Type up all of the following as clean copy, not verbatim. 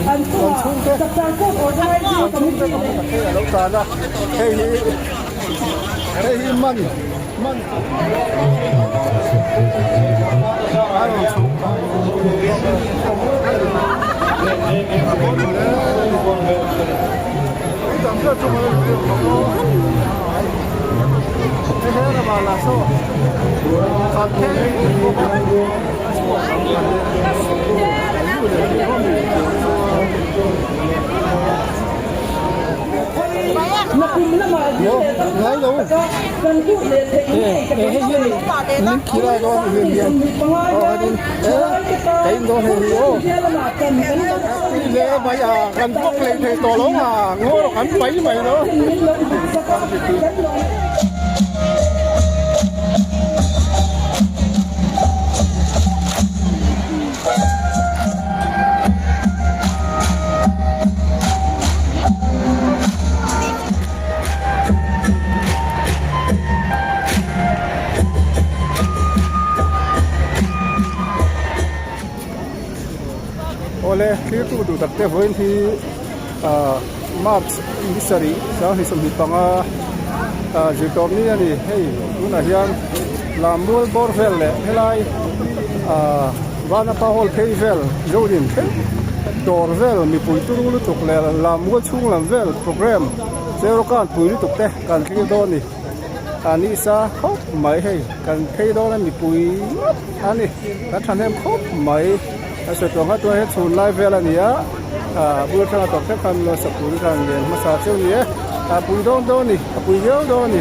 Kan chhungte kan chhungte ka hmu tak hei a lo tan a hei hi hei hi man man a rawn chhuk Kan bawk leh thei tawh lo a ngaw rawh kan pai mai lo. Awle thirtu duh tak te vawiin hi ah March ni sarih sanghnih 25 ah zirtawp ni a ni hei tunah hian Lammual bawr vel leh helai ah Vanapa hall phei vel Zodin thleng dawr vel mipui turu lutuk leh Lammual chhung lam vel program Cheraw pui lutuk te kan thlir dawn a ni a nisa khawp mai hei kan phei dawn a mipui ngawt a ni kan thahnem khawp mai a sawi tawh ang kha tunah hian chhun lai vel a ni a ah bul atanga tawp thleng khan lo sakpui khan lian hmasa cheu ni e a pui dawn dawn a ni a pui viau dawn a ni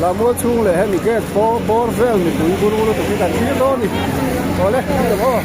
Lammual chhung leh hemi gate bawr vel mipui bur lutuk hi kan thlir dawn a ni awle ni ang aw.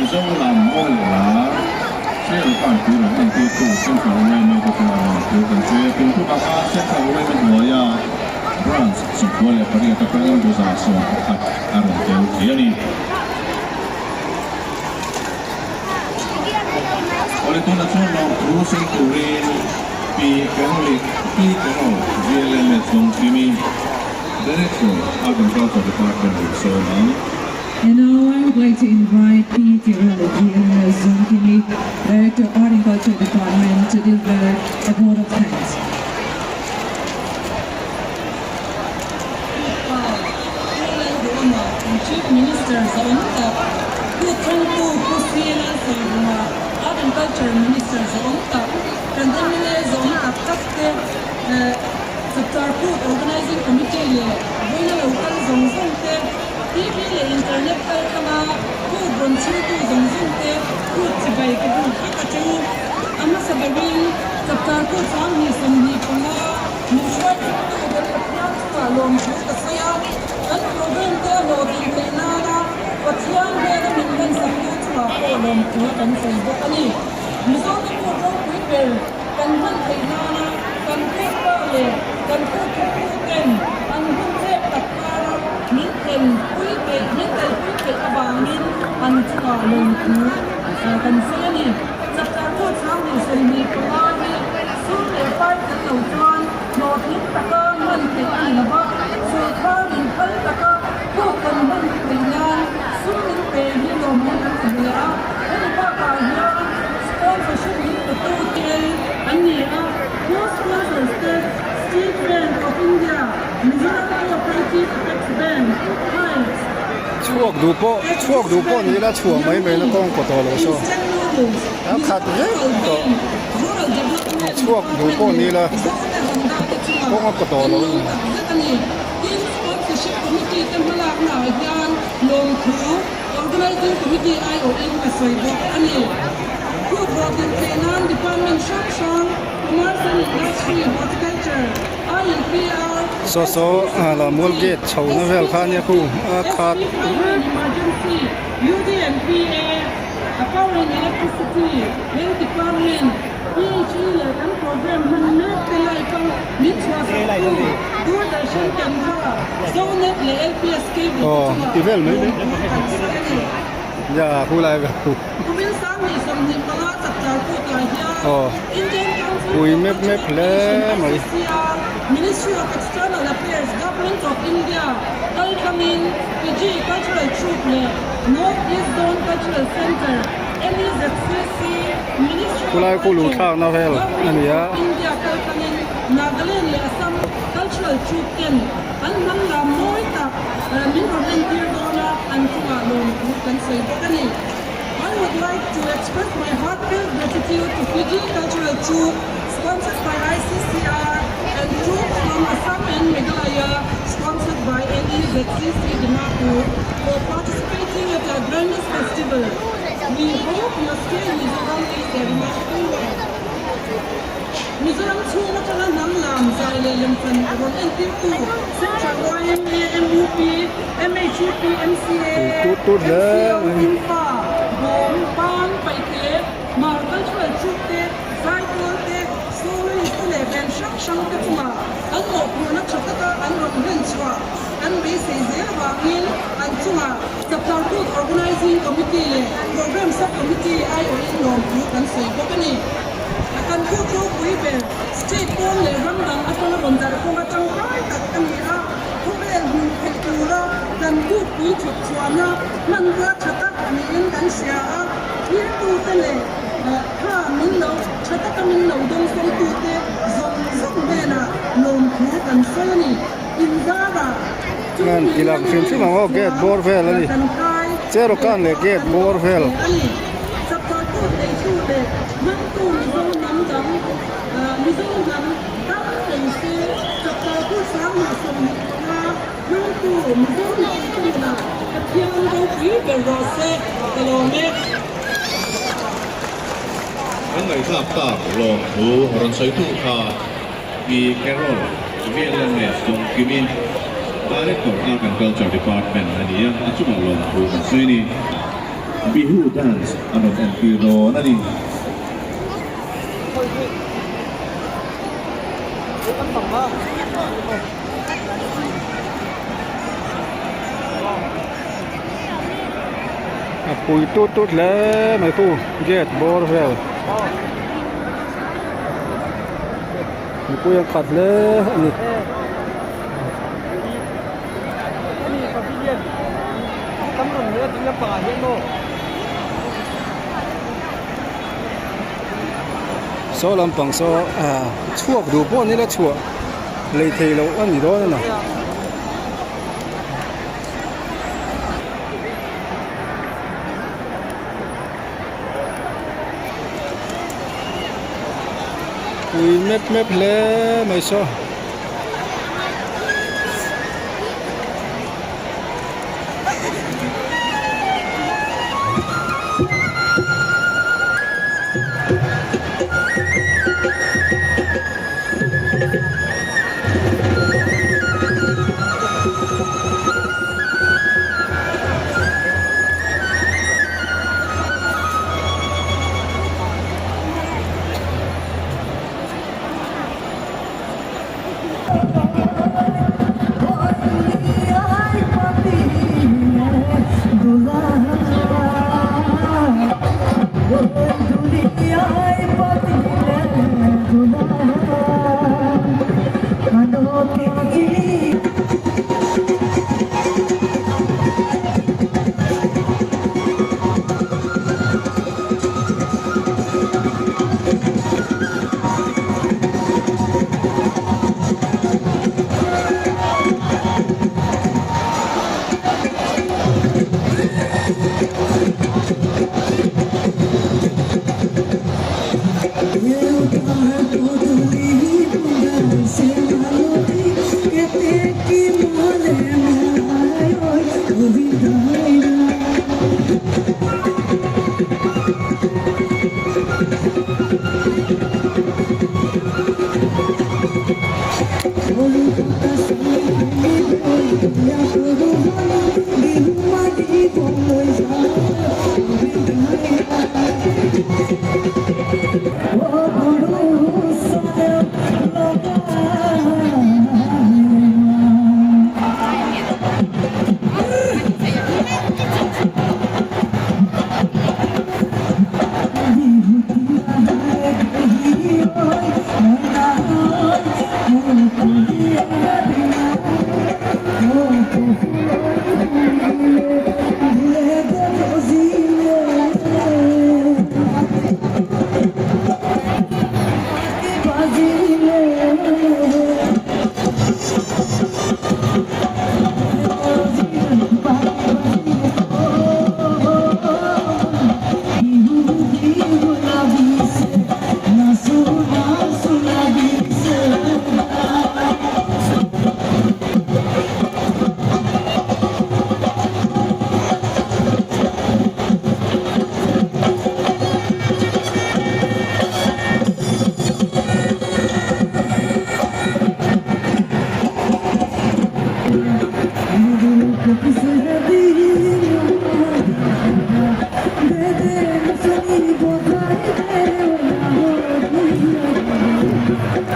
Mizo lam mawi leh lar Cheraw pui rawn entirtu Central yma te chuan rawn thu kan sawi a, tum thupah khan Central yma hnuaia Branch 98 atangin 111 a rawn tel thei a ni. Awle tunah chuan lawmthu sawi turin Pi Carol-i Pi Carol VLMS Dawngkimi, Director, Art and Culture Department rawn sawm ang. And now I would like to invite Pi Carol VLMS Dawngkimi, Director, Art and Culture Department to deliver a vote of thanks. Upa Pu Lalduhawma kan Chief Minister zawm tak, Pu Thangtu Pu Sila Sawivunga Art and Culture Minister zawm tak, kan mla zawm tak tak te, Chapchar Kut Organizing Committee leh vawiina lo kal zawng zawng te, TV leh Internet kal thlanga Kut rawn chhirtu zawng zawng te Kut chibai ka buk vek a cheu. A hmasa berin Chapchar Kut 2025 min hruai thuptu kan Pathian chungah lawmthu ka sawi a, kan program te a hlawhtlin theih nana Pathian hnena min hmansak tu chungah pawh lawmthu kan sawi bawk a ni. Mizote pawh ropui ber kan hman theih nana kan pupa leh kan pu thuptu ten an hun chep tak kara min tel pui theih min tel pui theih avangin an chungah lawmthu kan sawi a ni. Chapchar Kut 2025 hi sum leh pai tel lo chuan hlawhtling taka hman theih a ni lo va, sawrkar inphal taka kut kan hman theih nan sum min pe hi lawmawm kan ti hle a. Hemi bakah hian sponsorship min petu te an ni a, Two sponsors te State Bank of India, Mizoram Cooperative Apex Bank, Heights, Chhuak duh pawh chhuak duh pawh ni ila chhuah mai mai na kawng kaw tawh lo saw a khat vek tawh chhuak duh pawh ni ila kawng a kaw tawh lo a ni. Saw saw la mual gate chho na vel kha ania khu a khat vek. Aw ti vel mai mai ya khu lai vel khu aw pui mep mep hle mai. Ministry of External Affairs, Government of India kaltlangin Fiji Cultural Troupe leh North East Zone Cultural Centre, NEZCC, Ministry of Khulai khu luh Culture, thlakna vel a Government ni a. of India kaltlangin Nagaland leh Assam Cultural Troupe ten an hnam lam mawi tak min rawn entir dawn a, an chungah lawmthu kan sawi bawk a ni. I would like to express my heartfelt gratitude to Fiji Cultural Troupe, sponsored by ICCR, and troupes from Assam and Meghalaya, sponsored by NEZCC Dimapur, for participating at our grandest festival. We hope your stay in Mizoram is a remarkable one. Mizoram chhung atanga hnam lam zai leh lemchan rawn entirtu Central yma, MUP, MHUP, MCA, Tut tut hle MCO, mai. Infa, Bawm, Pan, Paite, Mar Cultural Troupe te, Zaipawl te, soloist te leh band hrang hrang te chungah an mawhphurhna tha taka an rawn hlen chhuah kan beisei zel avangin an chungah Chapchar Kut Organising Committee leh Programme Sub Committee aiawhin lawmthu kan sawi bawk a ni. A kan kut ropui ber State pawn leh ram dang atanga rawn darh kawnga tangkai tak a ni a, khawvel hmuh theih tura kan kutpui chhawp chhuahna hmanrua tha tak niin kan hria a, thirtute leh kha min lo tha taka min lo dawngsawngtute zawng zawng hnenah lawmthu kan sawi a ni. Inzarah chung Ngan min tilang hrim hrim ang aw gate bawr vel a ni. kan kai Cherokan leh gate bawr vel. a ni. Chapchar neitu leh hmangtu Mizo hnam dang Mizo hnam tam reng se Chapchar 2025 hmangtu Mizo mipui hnenah Pathian ropui ber rawh se ka lawm e. Kan ngaihthlak tak lawmthu rawn sawitu kha Pi Carol VLMS Dawngkimi, Director Art and Culture Department a ni a, a chungah lawmthu kan sawi a ni. Bihu Dance an rawn entir dawn a ni. A pui tut tut hle mai khu gate bawr vel mipui an khat hle a ni. Saw lampang saw ah chhuak duh pawh an ila chhuah lei thei loh a ni dawn a ni. Pui mep mep hle mai saw.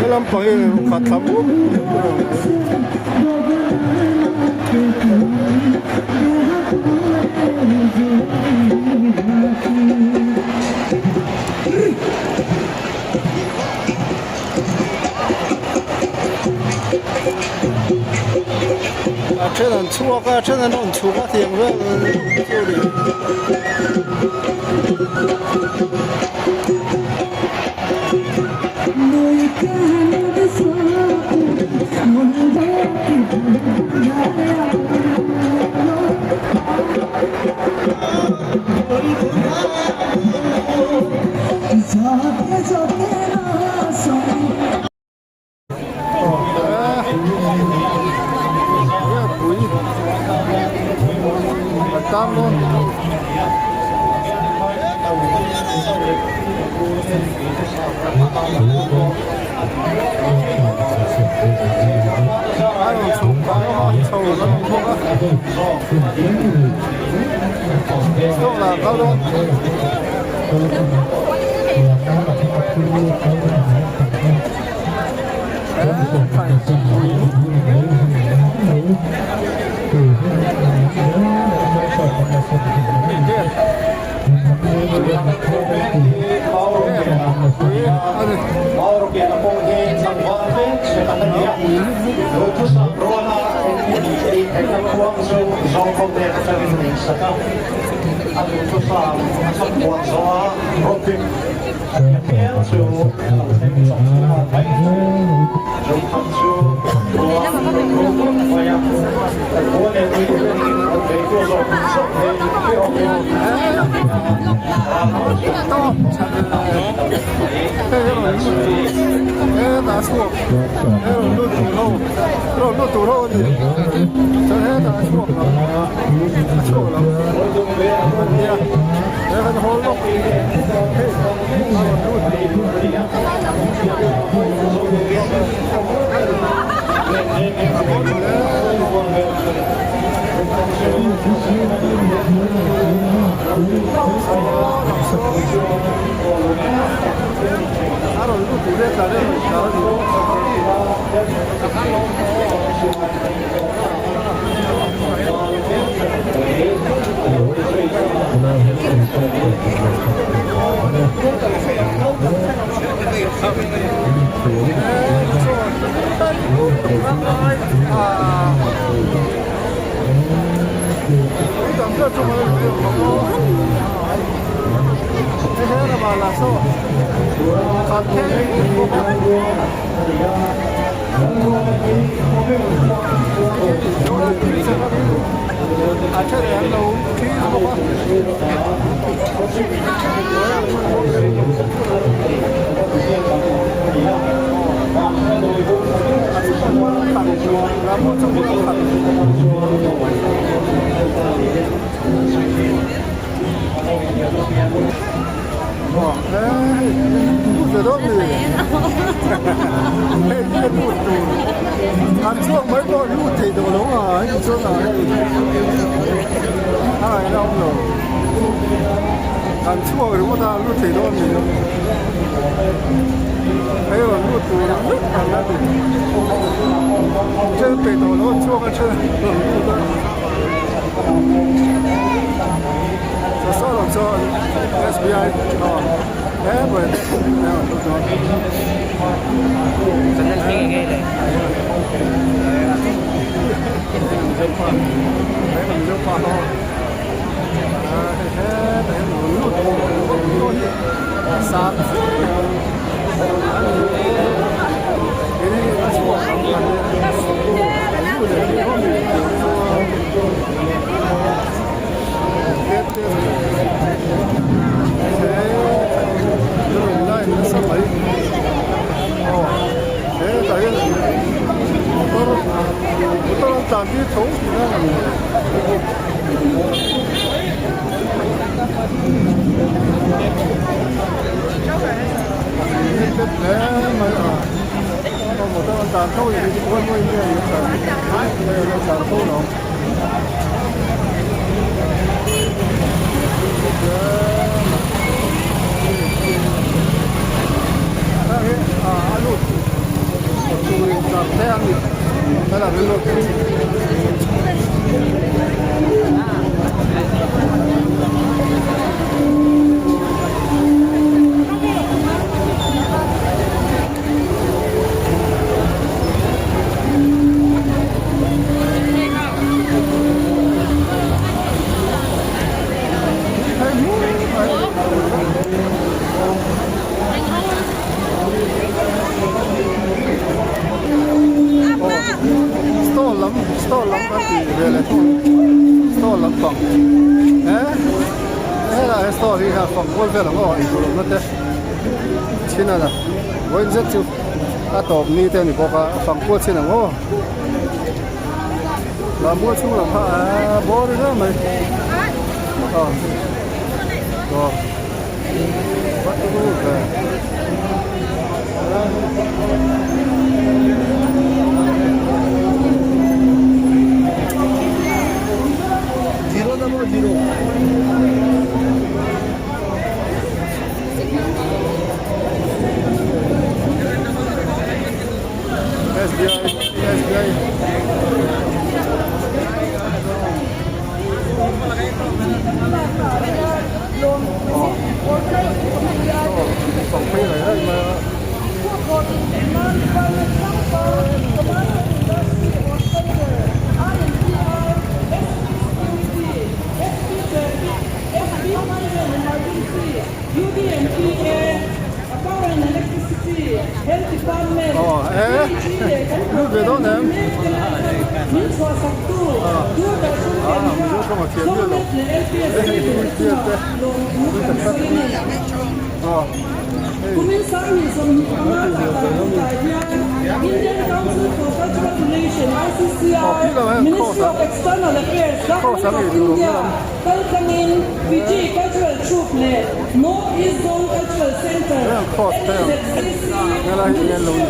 He lampang hi khat thla mup A then an chhuak a, a then an rawn chhuk a tiang vel chu a ni. Store ah kal dawn. Aw e lut ve dawn em ah mizo tawng a thiam miah lo hei puithiam te pui tak tak aw hei a tih hmel ve lo mi aw khi lamah hian cross a cross an ei duh lo mai ang. Heng cross te ang helai hi enge lo ni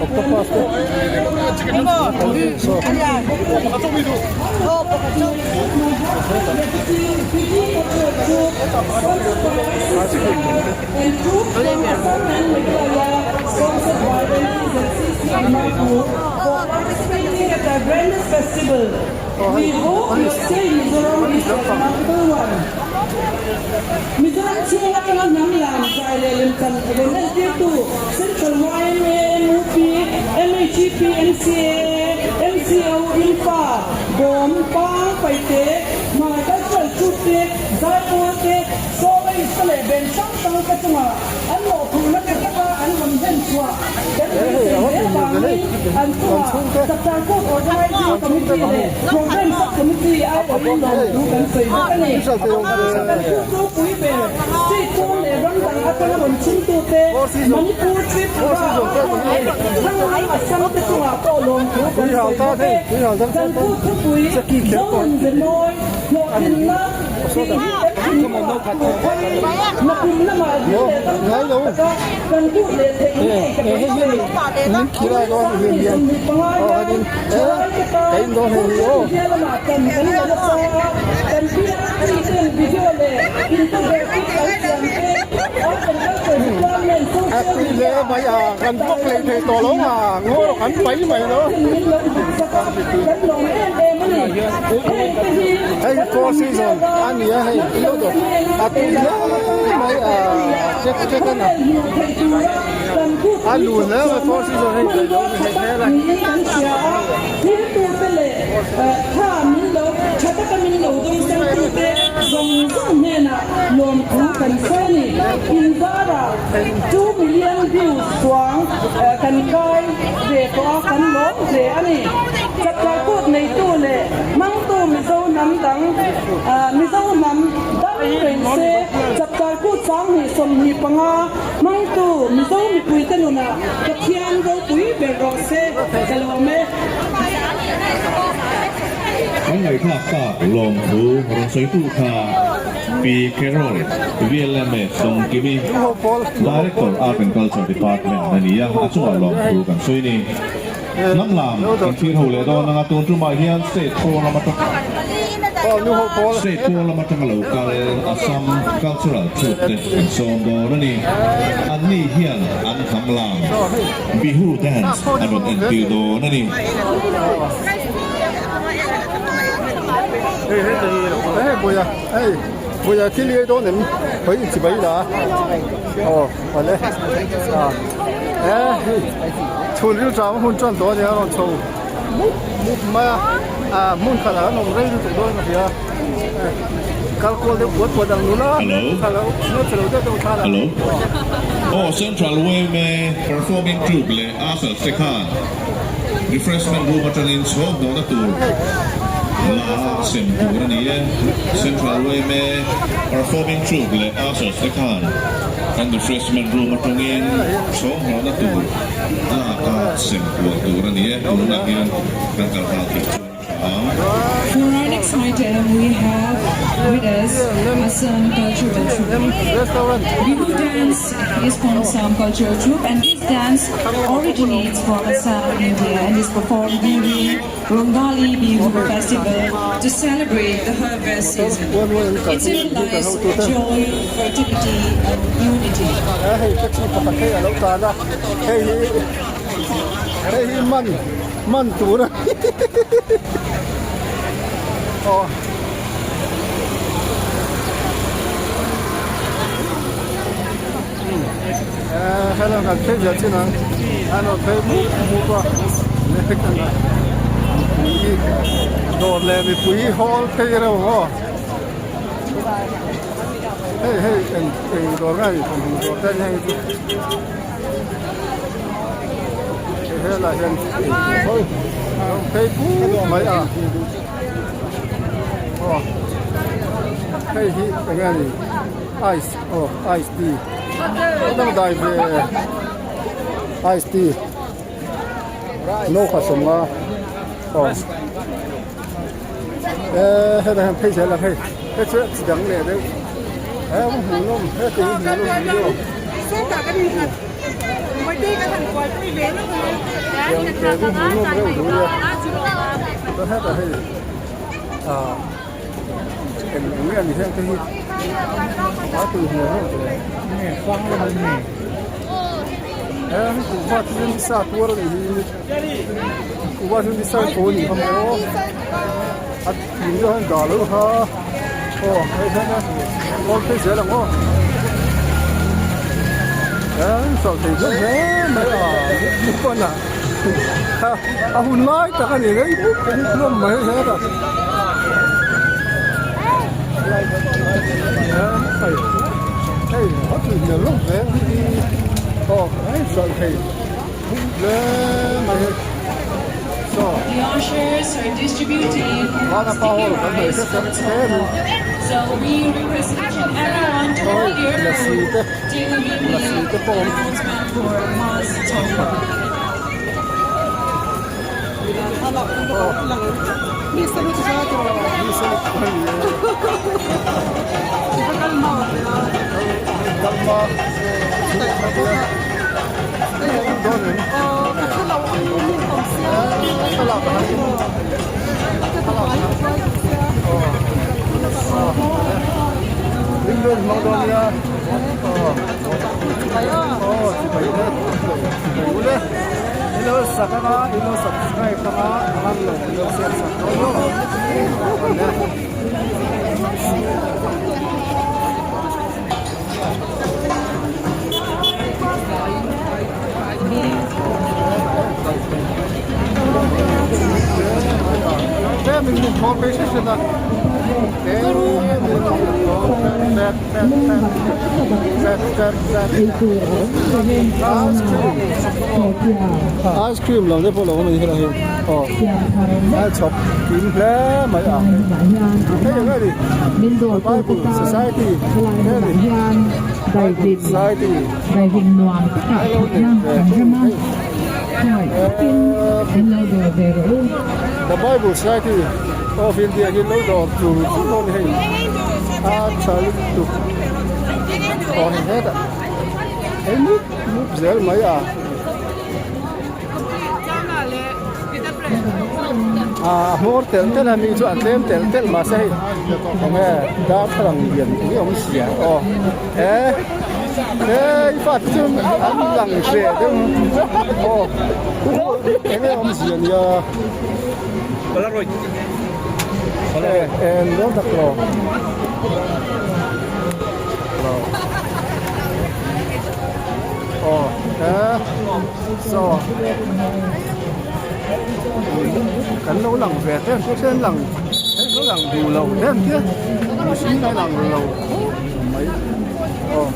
octopus te saw ice cream. Aw hei palis palis lampang. He hei a va tih hmel ve hei kan chhungte kan chhungte ka hmu a bawk hei official te awm ve four season four season te ka hmu tui hal tan hei tui hal dang tan tan seki kher pawh a ni Ngai lo he hei hi min khilai dawn a ni hian aw hanin e ka in dawn hei hi aw. A tui hle mai a kan bawk leh thei tawh lo a ngaw rawh kan pai mai lo. Hei four season a ni a hei a tui hle mai a check check a ni a lu hle mai four season hei tui lo ni hei hmel a. Mizo hnam dang Mizo hnam dam reng se Chapchar Kut 2025 hmangtu Mizo mipuite nunah Pathian ropui ber rawh se ka lawm e. Kan ngaihthlak tak lawmthu rawn sawitu kha Pi Carol VLMA Sawmkimi, Director Art and Culture Department a ni a, a chungah lawmthu kan sawi ni. Hnam lam kan thlir ho leh dawn anga tun tumah hian state pawn lam atang state pawn lam atanga lo kal Assam cultural troupe te kan sawm dawn a ni. Anni hian an hnam lam Bihu dance an rawn entir dawn a ni. Chhun ril tang hun chuan tawh a nia a rawn chho mup mup mai a ah hmun khat ah an awm rei lutuk dawn ka hria kal kual deuh puat puat ang nula hmeltha lo hmeltha lo deuh deuh thla lah Hello Aw Central yma Performing Troupe leh Ushers te khan Refreshment room atangin chhawm hnawhna tur la sem tur a ni e. Central yma Performing Troupe leh Ushers te khan Kan refreshment room atangin chhawmhlawhna tur lak a sem kual tur a ni e, tunah hian kan kal nghal theih chuan a tha ang. For our next item we have with us Assam Cultural Troupe. Bihu dance is from Assam Cultural Troupe and this dance originates from Assam, India and is performed during Rongali Bihu festival to celebrate the harvest season. It symbolizes joy, fertility and unity. He hei taxi pakhat hei a lo tlan a hei hi hei hi man man tur a aw hello kan phei ve chin ang an rawn phei mup mup a lek a. Dawr leh mipui hawl phei reuh ang aw. Hei hei eng eng dawr nge ni thawmhnaw dawr te ania hei chu. Hei helai hian phei puk mai a. Aw hei hi eng nge ni ice aw ice tea dangdai ve ice tea no kha sawm a aw eh hetah hian phei zel ang hei hei chu chi dang leh deuh he hmuh nawm heti hi hmuh nawm video tiang te hi hmuh nawm reuh duh nia chuan hetah hei ah eng eng nge ni heng te hi a tui hmel reuh ve he kuhva chu nisa tuar a nih hi kuhva chu nisa thaw a nih kha maw a tui deuh hian dah loh kha aw hei hian a kawl phei zel ang aw he hralh thei hlawm hle mai a pawn ah a hun lai tak a ni rei mup mup hlawm mai hetah hei hei a tui hmel hlawm hle aw hei hralh thei hle mai hei saw The ushers are distributing Vana pa sticky hall kan hmuh rice hret for hret the hle mai. So we request each and everyone to Aw hold your lassi food te till we lassi make te pawh a awm. announcement for mass talk. Ilo sak anga ilo subscribe anga a hman lo ilo share sak dawn maw Ice cream lam te pawh lo awm a ni helai hi aw a chhawp kim hle mai a hei eng nge ni Bible Society nge ni Bible Society hello The Bible Society of India hi lo dawr tur chu dawn hei a tha lutuk aw hei hetah hei mup mup zel mai a. A hmawr telh telh a mi chu an tlem telh telh mahse hei enge darthlalang lian eng awm sia aw he he i fate chu an lang hreh deuh aw enge awm zia nia en dawn tak lo. Aw he saw kan lo lang ve te an then lang then lo lang duh lo te an tia mihring a lang lo khawp mai aw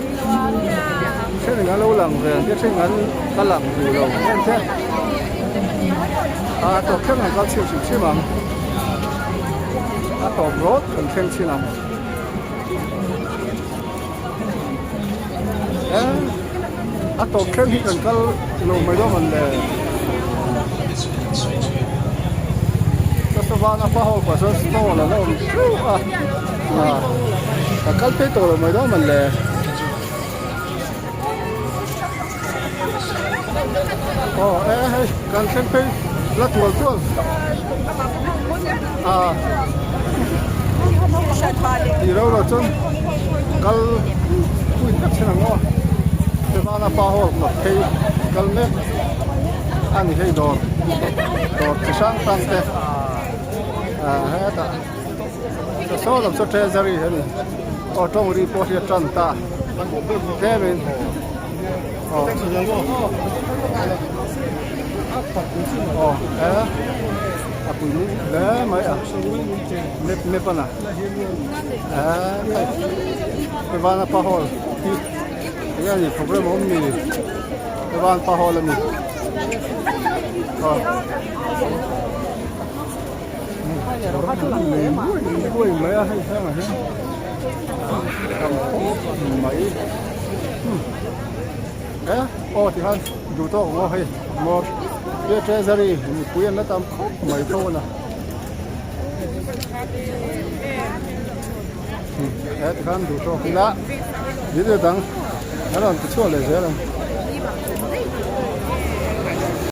thenin an lo lang ve an tia thenin an ka lang duh lo te an tia a tawp thleng an kal chhin hrim hrim ang a tawp rawt kan thleng chhin ang. A tawp thleng hi kan kal lo mai dawn ang le. Chasavana pa ho pawh sawn stall a la awm theuh a, ka kal phei tawh lo mai dawn ang le. Aw e hei kan thleng phei la tual tual a tih reuh loh chuan kal pui tak thin ang aw Chevana pa ho kawt phei kal mek a ni hei dawr dawr chi hrang hrang te ah hetah saw lam saw treasury a ni aw tawng ri pawh hi a tan ta tlemin. Aw eh. A pui nung hle mai a map map a na eee vana pa hall hi enge ni program a awm ni van pa hall a ni aw nuai mai a hei hrangah hian tam khawp mai e aw tikhan duh tawk ang aw hei maw treasury mipui an la tam khawp mai tho a na e tikhan duh tawk ila video dang an rawn ti chhuak leh zel ang.